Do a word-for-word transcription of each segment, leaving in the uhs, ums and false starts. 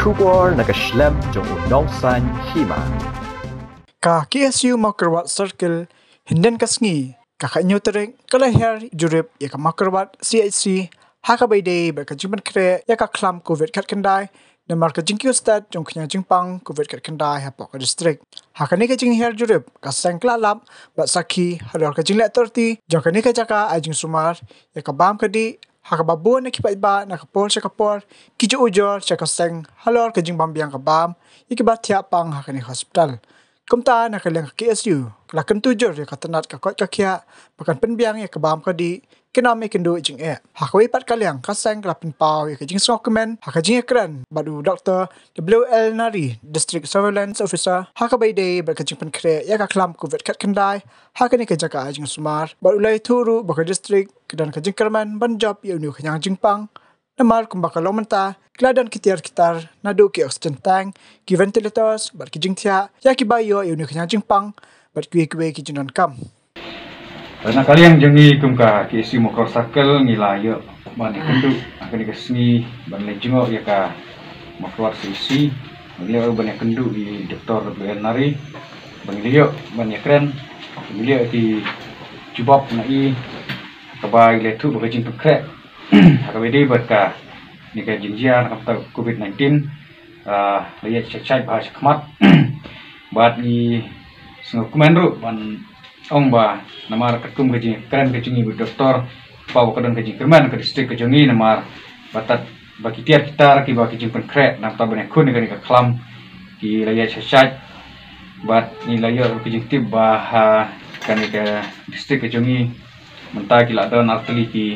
Khubor na ka shlem jong u nongsan hima. Ka K S U Mawkyrwat Circle, hynnin ka sngi, ka khathynñiew tarik, ka la hiar jurip ïa ka Mawkyrwat C H C, ha kaba ïadei bad ka jingpynkhreh ïa ka khlam covid khatkhyndai, namar ka jingkiew stet jong ka jingpang covid khatkhyndai hapoh ka district. Ha kane ka jinghiar jurip, ka seng ka la lap bad sakhi halor ka jingleh authority jong kane ka jaka ai jingsumar ïa ka bam ka dih, ha kaba bun na ki paidbah na ka por sha ka por ki ju ujor sha ka seng halor ka jingbam biang ka bam ïa kiba thiah pang ha kane ka hospital. Kumta na ka liang ka K S U ka la kyntu jur ïa ka tnat ka koit ka khiah ba kan pynbiang ïa ka bam ka dih, kin ym ïakynduh jingeh. Ha kawei pat ka liang, ka seng ka la pynpaw ïa ka jingsngewkmen ha ka jingïakren bad u Doktor W L Nari, District Surveillance Officer, ha kaba ïadei bad ka jingpynkhreh ïa ka khlam covid khatkhyndai ha kane ka jaka ai jingsumar, bad u la ïathuh ruh ba ka district ka don ka jingkyrmen ban jop ïa une u khñiang jingpang. Namar kumba ka long mynta, ki la don ki tiar ki tar naduh ki oxygen tank, ki ventilators bad ki jingthiah ïa kiba ïoh ïa une u khñiang jingpang bad kiwei kiwei ki jingdonkam. Na ka liang jong ngi kum ka K S U Mawkyrwat Circle, ngi la ïoh ban ïakynduh ha kane ka sngi ban leit jngoh ïa ka Mawkyrwat C H C. Ngi la ïoh ban ïakynduh ïa i Doktor W L Nari, ba ngi la ïoh ban ïakren, ngi la ïoh ki jubab na i, kaba i la ïathuh ba ka jingpynkhreh ha kaba ïadei bad kane ka jingjia na ka bynta covid nineteen, ah, la ïaid shait shait bha shakhmat. Bad ngi sngewkmen ruh ban ong ba namar katkum ka jingkren ka jong i u doktor, ba ka don ka jingkyrmen ka district ka jong i, namar ba tad ba ki tiar ki tar kiba ki jingpynkhreh na ka bynta ban ïakhun ïa kane ka khlam ki la ïaid shait shait. Bad ngi la ïoh ka jingtip ba ha kane ka district ka jong i mynta ki la don artylli ki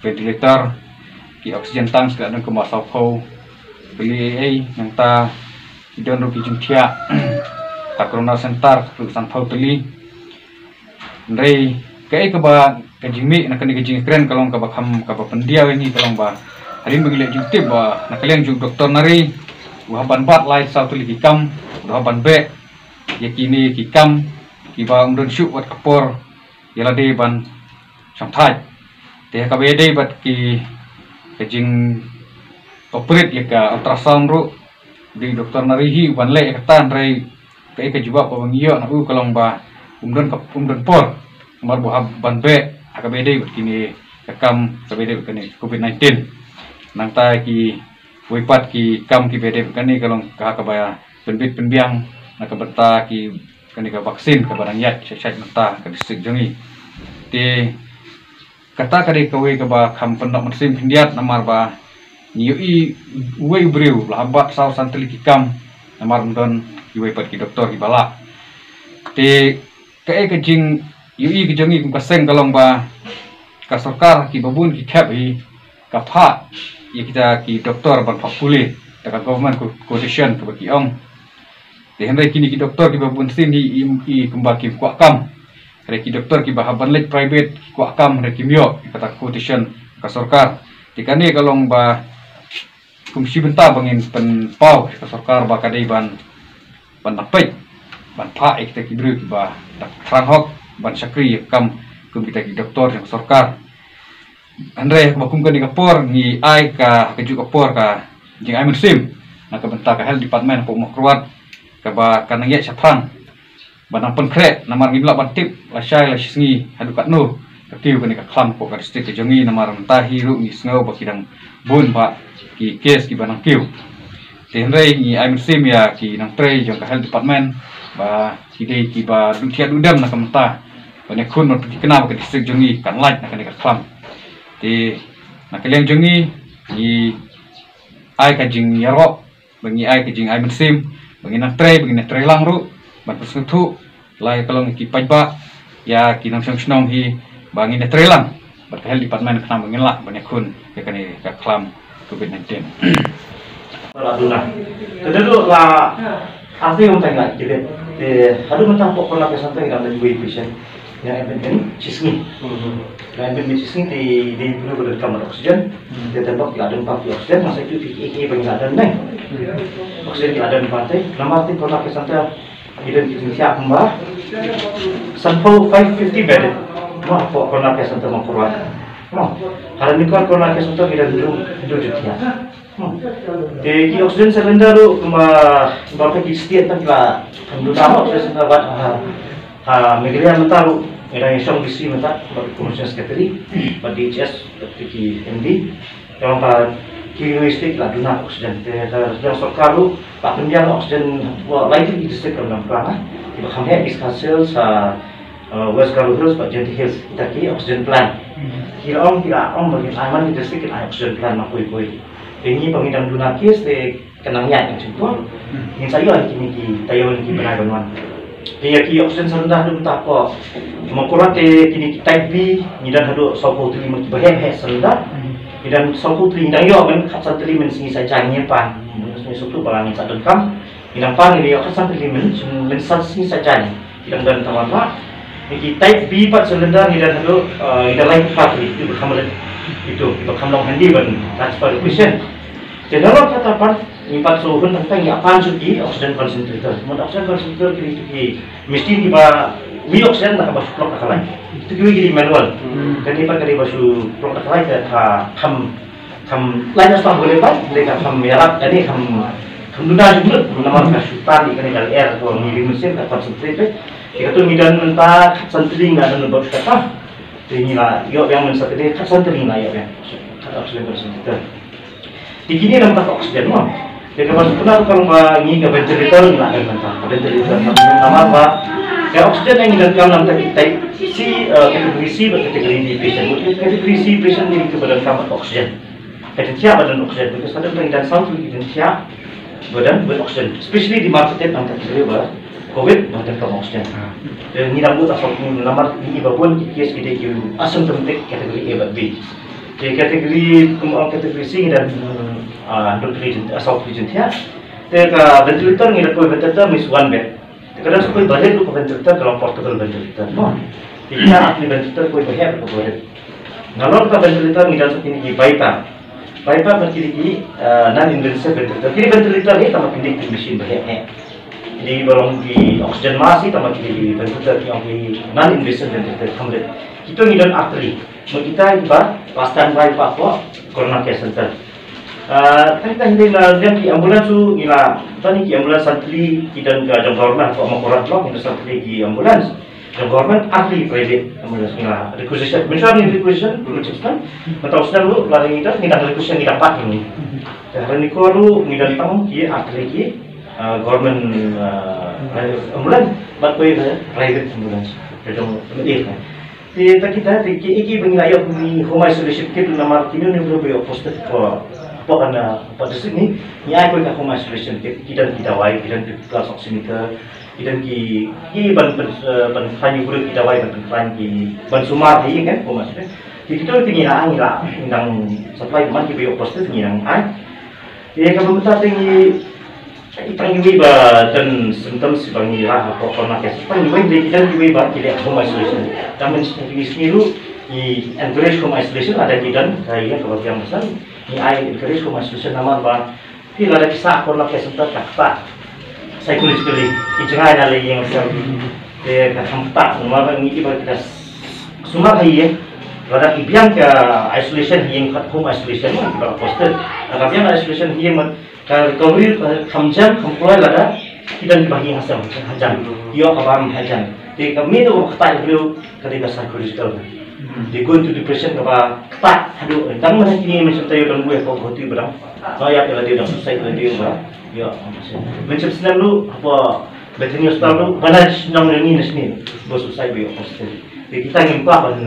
ventilator, ki oxygen tanks ki la don kumba sawphew tylli ei ei, nangta ki don ruh ki jingthiah ha Corona Center ka ruh sanphew tylli. Hynrei kaei kaba ka jingmih na kane ka jingkren ka long kaba kham kaba pyndiaw ïa ngi ka long ba hadien ba ngi leh jingtip ba na ka liang jong u Doktor Nari u hap ban bat lai saw tylli ki kam, u hap ban beh ïa kine ki kam kiba um don shuh wat ka por ïa lade ban shongthait. Te ha kaba ïadei bad ki ka jing operate ïa ka ultrasound ruh, dei u Doktor Nari hi u ban leh ïa kata, hynrei kaei ka jubab kaba ngi ïoh na u ka long ba um don ka, um don por, namar ba u hap ban beh ha kaba ïadei bad kine ka kam kaba ïadei bad kane covid nineteen. Nangta kiwei pat ki kam kiba ïadei bad kane ka long ka ha kaba pynbit pynbiang na ka bynta ki kane ka vaccine kaba dang ïaid shait shait mynta ha ka district jong ngi. Te kata ka dei kawei kaba kham pyndonkam mynsiem khyndiat, namar ba ngi ïohi uwei u briew la hap bat saw san tylli ki kam, namar um don kiwei pat ki doktor kiba lah. Te kaei ka jingïohi ka jong ngi kum ka seng ka long ba ka sorkar kiba bun ki khep hi ka phah ïa kita ki doktor ban phah pule da ka government quo-, quotation kaba ki ong. Te hynrei kine ki doktor kiba bun sien hi i, i kumba kim kwah kam. Hynrei ki doktor kiba hap ban leit private ki kwah kam hynrei kim ïoh ïa kata ka quotation ka sorkar. Te kane ka long ba kum shi bynta ba ngin pynpaw ïa ka sorkar ba ka dei ban, ban da peit, ban phah ïa kita ki briew kiba da thrang hok ban shakri ïa ka kam kum kita ki doktor jong ka sorkar. Hynrei kaba kum kane ka por ngi ai ka, ka juh ka por ka jingai mynsiem na ka bynta ka health department hapoh Mawkyrwat kaba ka nang ïaid shaphrang ba nang pynkhreh, namar ngim lah ban tip lashai lashisngi haduh katno ka kiew kane ka khlam hapoh ka district ka jong ngi, namar mynta hi ruh ngi sngew ba ki dang bun bha ki case kiba nang kiew. Te hynrei ngi ai mynsiem ïa ki nongtrei jong ka health department ba ki dei kiba duh thiah duh dem na ka bynta ban ïakhun ban pynthikna ba ka district jong ngi kan lait na kane ka khlam. Te na ka liang jong ngi, ngi ai ka jingïaroh, ba ngi ai ka jingai mynsiem, ba ngin nang trei, ba ngin nang trei lang ruh ban pynsngewthuh la ïa ka long ïa ki paidbah, ïa ki nongshong shnong hi, ba ngin nang trei lang bad ka health department khnang ba ngin lah ban ïakhun ïa kane ka khlam covid nineteen. Ba la duna. Te dei ruh la arti ngam tang la jibet. Te haduh mynta hapoh Corona Care Center ngi dang don wei patient. Ïa em pynbeit shisngi. Ïa em pynbeit shisngi te dei briew ba donkam oxygen. Te tang ba ki la don pang ki oxygen, nga sa ju ki ki ba ngi la don nai. Oxygen ki la don pang te. Namar te Corona Care Center ngi don ki jingsiah kumba sanphew, five fifty bed. Mo, hapoh Corona Care Center Mawkyrwat. Mo, haba ngi kor Corona Care Center ngi don hynriew, hynriew jingsiah. Te ki oxygen cylinder ruh kumba, kumba ki state tang ki la, kam duna oxygen cylinder bad ha, ha Meghalaya mynta ruh ngi dang ïashong bisi mynta bad Commissioner Secretary bad D H S bad ki M D. Ka long ba ki state la duna oxygen, te ka sorkar ruh la pynbiang oxygen hapoh lai tylli ki district, kam dang plang, kiba kham heh East Khasi Hills, ha, uh, West Garo Hills bad Jaintia Hills, kita ki oxygen plant. Ki la ong, ki la ong ba kin ai man ki district kin ai oxygen plant ma poi poi. Te ngi ba ngi dang duna case te ka nang ïaid nang shim poi. Ngin sa ïoh ïa kine ki taïew ne ki bnai ban wan. Te ïa ki oxygen cylinder haduh mynta hapoh Mawkyrwat te kine ki type B ngi don haduh sawphew tylli, ma kiba heh heh cylinder. Ngi don sawphew tylli, ngi dang ïoh man khatsan tylli mynsngi sa jan ngi pan. Mynsngi sawphew ba la ngin sa donkam. Ngi dang pan, ngi ïoh khatsan tylli myn, mynsngi sa jan. Ngi dang don tang wan ba. Ngi ki type B pat cylinder ngi don haduh, eh, ngi don laiphew phra tylli, kiba kham rit. Itu kiba kham long handy ban transfer patient. Te nalor kata pat ngi pat shu hun tang tang ïa pan shuh ki oxygen concentrator. Mon oxygen concentrator ki, ki machine kiba mih oxygen da kaba shu plug da ka lai. Itu kiwei ki dei manual. Hmm. Kane pat ka dei ba shu plug da ka lai, ka kham, kham lai na shuwa ba ka dei pat, dei ka kham ïarap, kane kham, kham duna jingmut namar ka shu tan ïa kane ka lyer ko ngi ring mynsiem ka concentrate. Te kato ngi don mynta khatsan tylli, nga don bad kata. Te ngi la ïoh biang mynta, te khatsan tylli ngi la ïoh biang. Kata oxygen concentrator. Te kine namar ka oxygen mo. Te kaba shu kynnoh ruh ka long ba ngi ka ventilator ngi la don mynta. Ka ventilator namar ba ka oxygen ngi donkam namar ka type C, eh, category C bad category D patient. Category C patient ngi kaba donkam bad oxygen. Ka jingthiah ba don oxygen, because ka don, ka don saw tylli ki jingthiah ba don bad oxygen. Especially di market namar ka jingthiah ba covid ba donkam oxygen. Te ngi dang bud asam namar ngi ba bun ki case ki dei ki asymptomatic category A bad B. Te category, kum, uh, category C ngi don, uh, hynriew tylli jin, uh, saw tylli jingthiah. Te ka ventilator ngi don kawei ventilator, is one bed. Te ka don sa kawei ba rit ruh ka ventilator, ka long portable ventilator mo. Te kita artylli ventilator, kawei ba heh ruh kawei ba rit. Nalor ka ventilator ngi don sa kine ki BiPAP. BiPAP bad kine ki, uh, non-invasive ventilator. Kine ventilator hi tangba kin dei ki machine ba heh heh. Kine ba long ki oxygen mask hi tangba kine ki ventilator ki ong ki non-invasive ventilator, kham rit. Kito ngi don artylli. Mo, kita kiba la standby hapoh Corona Care Center. Ah, tang kita hynrei la don ki ambulance ruh ngi la, tang ki ambulance san tylli ki don ka jong government hapoh Mawkyrwat Block, ngi don san tylli ki ambulance jong government, artylli private ambulance ngi la requisition. Mynshwa ngi requisition, requisition. Mynta u snem ruh la ngi don, ngi dang requisition, ngi dang pat ngi. Te ha kane ka por ruh ngi don tang ki artylli ki, ah, government, ah, ambulance bad kawei ka private ambulance. Ka jong, eh, Te ta kita, te ki, ki ba ngi la ïoh ki home isolation kit namar kine ne bru ba ïoh positive ko, ko kan, ko district ni, ngi ai ko ka home isolation kit, ki don ki dawai, ki don ki pulse oximeter, ki don ki, ki ban, ban, eh, ban khlaiñ bru ki dawai, ban, ban khlaiñ ki, ban sumar hi kan, home isolation. Te kita te ngi la, ngi la, ngi dang supply man ki ba ïoh positive ngi dang ai. Te ka ba mynta te ngi Tang iwei ba don symptoms ba ngi rah hapoh corona case. Tang iwei de ki don iwei ba ki leh home isolation. Tang mynta ngi sngew ruh ngi encourage home isolation, lada ki don ka ïing kaba biang bha, ngi ai encourage home isolation namar ba ki lada ki sah corona case mynta ka ktah psychologically, ki jngai na la ïing bha. Te ka kham ktah namar ba ngi ki ba ki da sumar ha ïing. Lada ki biang ka isolation ha ïing, home isolation, ki ba positive. Lada biang isolation ha ïing, ka recovery, eh, kham jan, kham kloi lada ki don kiba ha ïing ha sem hajan. Ïoh ka bam hajan. Te ka mih ruh kaba ktah ïa briew ka dei ka psychological. They go into depression kaba ktah haduh. Tang mynta kine mynshwa taïew don buh ïa ka hoti badang. Ba ïa ka lade dang suicide lade ba. Ïoh. Mynshwa snem ruh hapoh Bethany Hospital ruh ba na shnong ïa ngi na shnong ba suicide ba ïoh hostel. Te kita ngim kwah ban,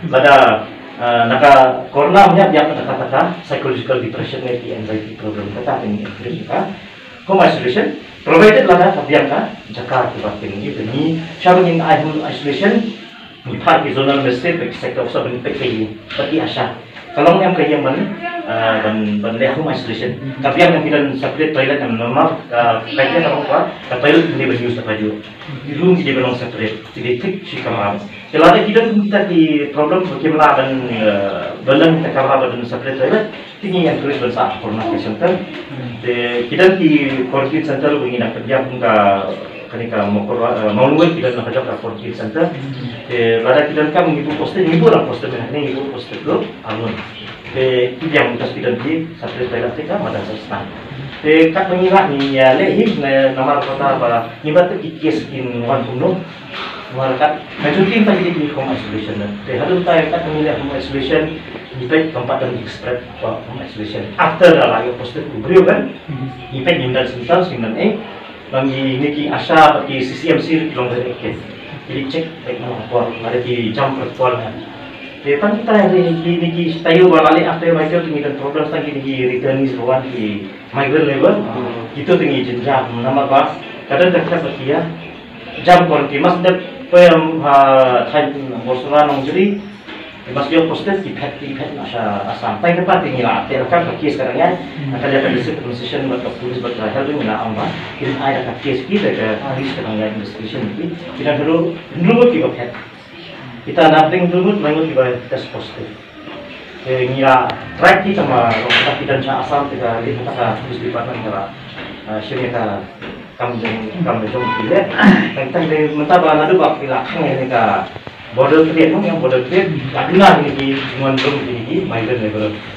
lada, ah, na ka corona mynta ïa ka, ka, ka, ka psychological depression ne ki anxiety problem, kata te ngi encourage ka home isolation, provided lada ka biang ka jaka kiba pynlong ïa ngi. Sha ba ngin ai home isolation, ngi phah ki zonal magistrate bad ki sector officer ban peit ïa ngi bad ki ASHA. Ka long em ka ïing ban, ah, ban, ban leh home isolation. Ka biang em ki don separate toilet em namar, ah, ka ïing ka long ka, ka toilet ki dei ban use separate. Ki room ki dei ban long separate. Ki dei thik shi kamra. Te lada ki don kita ki problem ba kim lah ban, ah, ban don kita kamra ba don separate toilet, te ngi encourage ban sah corona center. Te ki don ki quarantine center ba ngi dang pynbiang kum ka kane ka Mawkyrwat, eh, Mawlyngot ki don na ka jong ka quarantine center. Te lada ki don kam ngi buh post, ngi buh lang post, ngi buh post tu arngut. Te ki biang mynta ki don ki sa tres bai lak te ka madan sa stan. Te katba ngi lah ngi ïa leh hi namar kata ba ngi ba te ki case kin wan kumno. Namar kat ka jong ki mynta ki dei ki home isolation. Te haduh mynta katba ngi leh home isolation ngi peit kam pat don ki spread ba home isolation. After da la ïoh positive u briew kan ngi peit ngi don symptoms ngi don eh. Ba ngi ne ki ASHA bad ki CCMC ki long very active. Ki dei check bad ngi por lada ki jam protocol na. Te tang kita ri ki ne ki taïew ba la leh after ba ki ngi don problem tang ki ne ki returnees ba wan ki migrant labour. Kito te ngi jynjar namar ba ka don ka khep ba ki ïa jam por ki mas dep pem ha thaiñ Borsora Nongjri. Ki mas ïoh positive ki phet ki phet na sha Assam. Tang ka pat ngi la te ka ka case ka dang ïaid. Ka dei ka district administration bad ka police bad ka health wing ngi la ong ba kin ai da ka case ki da ka police ka dang ïaid investigation ki. Ki dang hynriew hynriew ngut ki ba phet. Kita na pdeng hynriew ngut lai ngut ki ba test positive. Te ngi la track ki tang ba long kata ki don sha Assam te ka leit kata ka police department ka la, eh, shim ïa ka kam jong kam jong ki leh. Tang tang de mynta ba naduh ba ki la khang ïa ka border trade, no, ïa border trade la duna kine ki jingwan rum kine ki migrant labour.